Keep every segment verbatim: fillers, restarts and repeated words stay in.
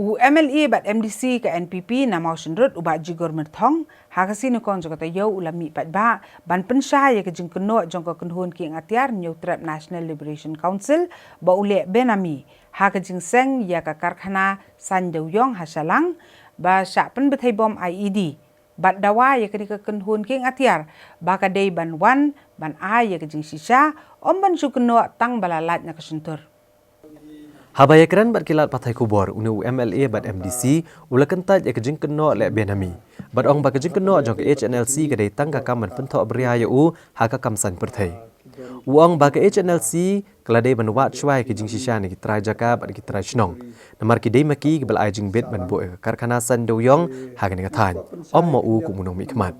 U MLA bad MDC ka NPP na Mawshynrut, u Bah Jigor Myrthong, ha ka sngi Nyngkong jong ka taïew u la mih paidbah ban pynshai ïa ka jingkynnoh jong ka kynhun kieng atiar Hynñiew Trep National Liberation Council ba u leh benami ha ka jingseng ïa ka karkhana Saiñdewïong ha Shalang ba shah pynbthei bom IED. Bad dawa ïa kane ka kynhun kieng atiar ba ka dei ban wan ban ai ïa ka jingshisha, ym ban shu kynnoh tang ba la lait na ka shyntur. Haba ïakren bad ki lad pathai khubor, une u MLA bad MDC u la kyntait ïa ka jingkynnoh leh benami bad ong ba ka jingkynnoh jong ka HNLC ka dei tang ka kam ban pynthoh bria ïa u ha ka kam saiñ pyrthei. U ong ba ka HNLC ka la dei ban wad shuwa ïa ki jingshisha na ki trai jaka bad ki trai shnong, namar ki dei ma ki kiba la ai jingbit ban buh ïa ka karkhana Saiñdewïong ha kane ka thaiñ, ym ma u kum u nongmihkhmat.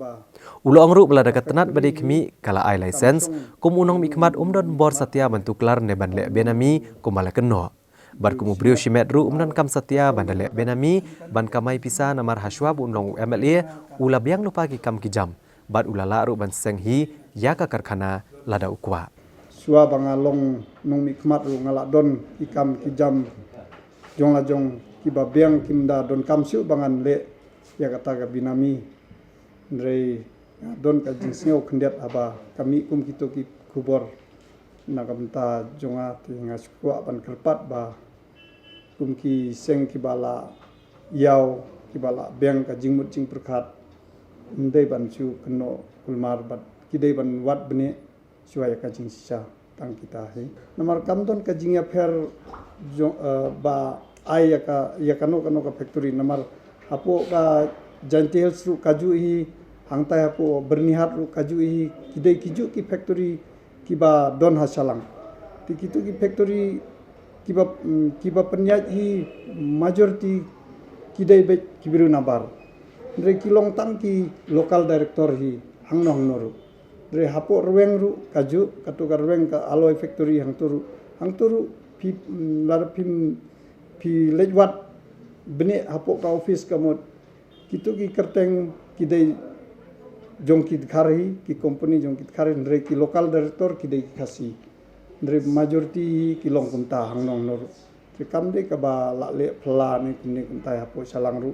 U la ong ruh ba lada ka tnat ba dei khmih ka la ai license, kum u nongmihkhmat um don bor satia ban tuklar ne ban leh benami kumba la kynnoh. Bad kum u briew shimet ruh um donkam satia ban da leh benami ban kamai pisa, namar ha shuwa ba un long u MLA u la biang lypa ki kam ki jam bad u la lah ruh ban seng hi ïa ka karkhana lada u kwah. Shuwa ba nga long nongmihkhmat ruh nga la don ki kam ki jam jong la jong kiba biang, kim da donkam shuh ba ngan leh ïa kata ka benami. Hynrei nga don ka jingsngew khyndiat haba ka mih kum kito ki khubor na ka bynta jong nga, te nga shu kwah ban kyrpad ba kum ki seng kiba la ïaw, kiba la biang ka jingmut jingpyrkhat, ym dei ban shu kynnoh kulmar bad ki dei ban wad bniah shuwa ïa ka jingshisha tang kita hi. Namar kam don ka jingïapher jong, eh, ba ai ïa ka, ïa kano kano ka factory, namar hapoh ka Jaintia Hills ruh ka juh hi, hangtai hapoh Byrnihat ruh ka juh hi, ki dei ki juh ki factory kiba don ha Shalang. Te kito ki factory kiba, mm, kiba pynïaid hi majority ki dei beit ki briew nabar. Hynrei ki long tang ki local director hi hangno hangno ruh. Hynrei hapoh Rweng ruh ka juh, kato ka Rweng ka alloy factory hangto ruh. Hangto ruh phi, mm, lada phim, phi leit wad bniah hapoh ka office ka mut, kito ki kyrteng ki dei jong ki dkhar hi, ki company jong ki dkhar hi, hynrei ki local director ki dei ki Khasi. Hynrei majority hi ki long kumta hangno hangno ruh. Te kam dei kaba lah leh phylla ne kumne kumtai hapoh Shalang ruh.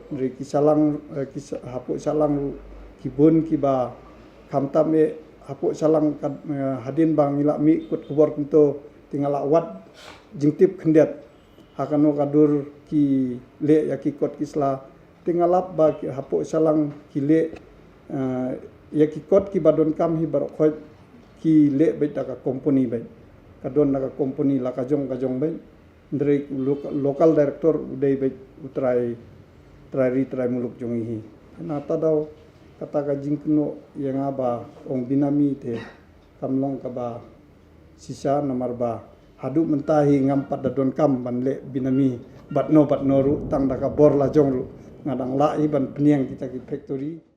Hynrei ki Shalang, eh, ki Sha-, hapoh Shalang ruh ki bun kiba, khamtam eh hapoh Shalang ka, eh, hadien ba ngi lah mih kut khubor kumto, te nga lah wad jingtip khyndiat ha kano ka dur ki leh ïa ki kot ki sla. Te nga lap ba ki hapoh Shalang ki leh, eh, ïa ki kot kiba donkam hi baroh khoit ki leh beit da ka company beit. Ka don da ka company la ka jong ka jong beit. Hynrei lo-, local director u dei beit u trai, trai ri trai muluk jong ngi hi. Nangta daw kata ka jingkynnoh ïa nga ba ong benami te kam long kaba shisha, namar ba haduh mynta hi ngam pat da donkam ban leh benami bad no bad no ruh, tang da ka bor la jong ruh nga dang lah hi ban pynïeng kita ki factory.